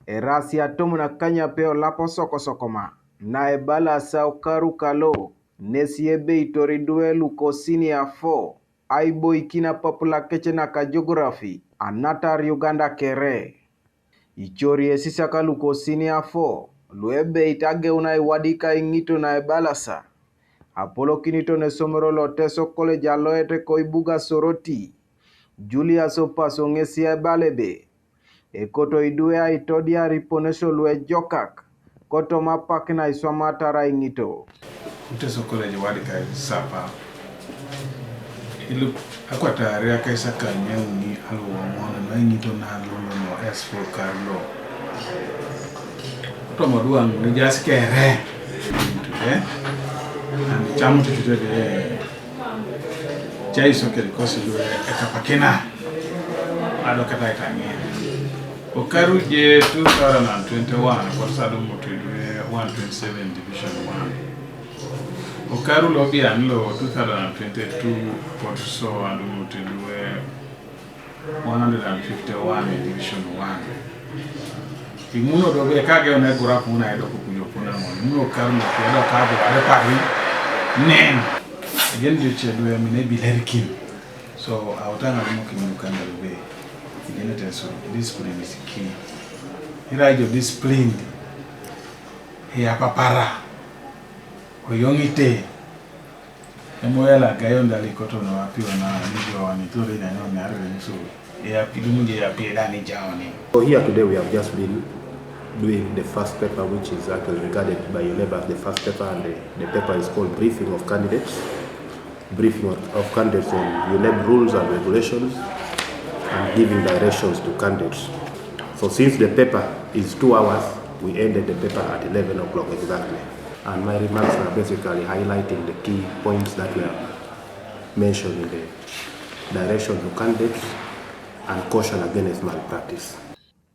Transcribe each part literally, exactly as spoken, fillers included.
Erasia tomon akanyape olap osokosokoma, na ebalasa okaru kalo, nesi ebeitor idwe luko senior four, aiboikin apapulakec naka geography, anatar Uganda kere. Icorie esisiak luko senior four, luebeit ageun aiwadik aiŋito na ebalasa, apolokiniton esomero lo Teso College aloet koibuga Soroti, Julius Opaso ŋesi ebala ebe, ekoto idwe aitodiar iponesio luejokak, kotoma apak naiswamatar aiŋito. Kuteso College wadikai sapa. Ilup akwatari akaisakanyauni aluwaŋon naiŋito nalolo no esful karlo. Kotoma duaŋ nijaas kere. Eh? Ani camu tututete. Jaiso kede kosi lu ekapakina. Ado kata itaŋe. Okaru je two thousand and twenty-one, kotusa adumutu idwe one twenty-seven Division one. Okaru lo bian lo two thousand and twenty-two, kotuso adumutu idwe one hundred and fifty-one in Division one. Imuno do be kage one gura kuna edo kukuyo kuna mo. Imuno karu mo edo kabe are pari nen. Again, the children, I mean, be lerikin. So I will tell you, looking you can be. Again, it is so. Discipline is key. Ira jo disciplined. He apapara. Oyongite. Emoyala gayon dali koto na wapiwa na nijo wani tore na no na rere musu. E apidu munje ya pie dani jawani. So here today we have just been doing the first paper, which is actually regarded by UNEB as the first paper, and the, the paper is called Briefing of Candidates. Briefing of, of candidates on UNEB rules and regulations and giving directions to candidates. So since the paper is two hours, we ended the paper at eleven o'clock exactly. And my remarks are basically highlighting the key points that were mentioned in the direction to candidates and caution against malpractice.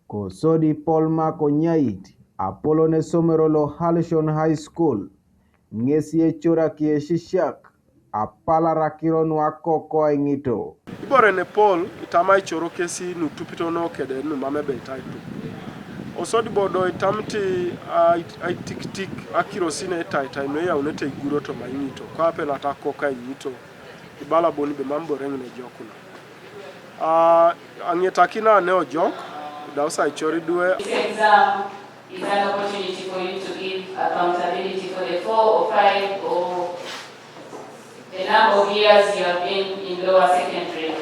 Kosodi Paul Mark Onyait, apolon esomero lo Halcyon High School, ŋesi ecoraki esisiak, apalarakiro nuakoko aiŋito. Ibore ne Paul itama icoro kesi nutupito no kede numam ebe itaitu. Osodi bodo itamti ai-, aitiktik akirosi ne itaitai nueyaunete iguro toma iŋito, kwape natakoko aiŋito, ibala boni be mam bore ŋine ejokuna. Ah, aŋetakina ne ojok, idausa icori dwe. This exam is an opportunity for you to give accountability for the four or five or the number of years you have been in lower secondary.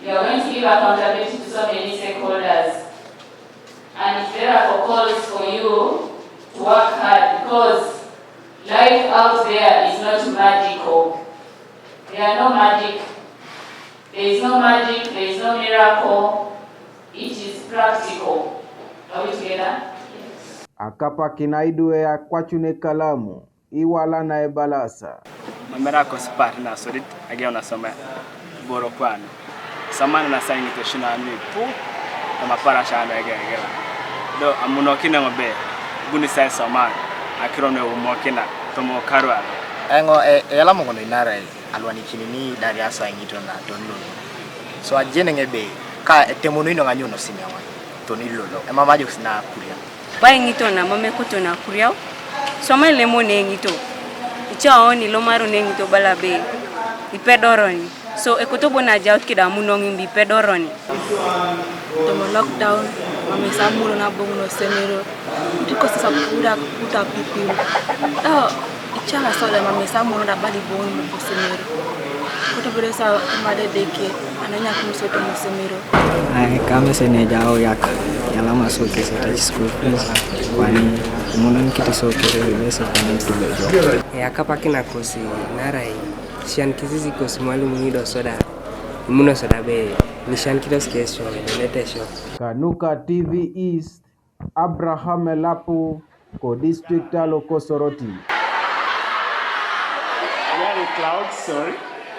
You are going to give accountability to so many stakeholders. And it therefore calls for you to work hard because life out there is not magical. There are no magic. There is no magic, there is no miracle. It is practical. Are we together? Akapakina idwe akwacune kalamu, iwala na ebalasa. Mamera kosipar na sodit ageo na soma boro kwano. Samana na saini to shina mi pu, na mapara shano egegela. Do amuno kina ngobe, buni sai soma, akiro ne umo kina, tomo karwa. Engo e, e yala mongo no inare. Alwanikini ni Darius aiŋito na toni lolo. So ajeneŋ ebe ka etemono ino ŋanyuno simewan toni lolo. Emam ajokis na Kuria. Ba aiŋito na mam ekoto na Kuriau. So ama ilemon eŋito. Icaoni lomaro neŋito bala be ipedoroni. So ekoto bo najaut kida amunoŋ imbi ipedoroni. Tomo lockdown, mam esamuno naboŋ nosemero. Itiko sasa kuda kuta pipiu. Tao icaŋa soda mam esamuno da bali boŋ nosemero. Koto bere sa made deke ananya kumso tomo semero. Ai kame se ne jao yak yalama so kese ta school fees. Kwani munan kiti so kese bese kwani tulo jo. Ya kapakina kosi narai. Sian kisisi kos mwalimu nido soda. Muno soda be. Nishan kitos kesho, nete sho. Kanuka T V East, Abraham Elapu, ko district alo Kosoroti. Yari clouds, sorry.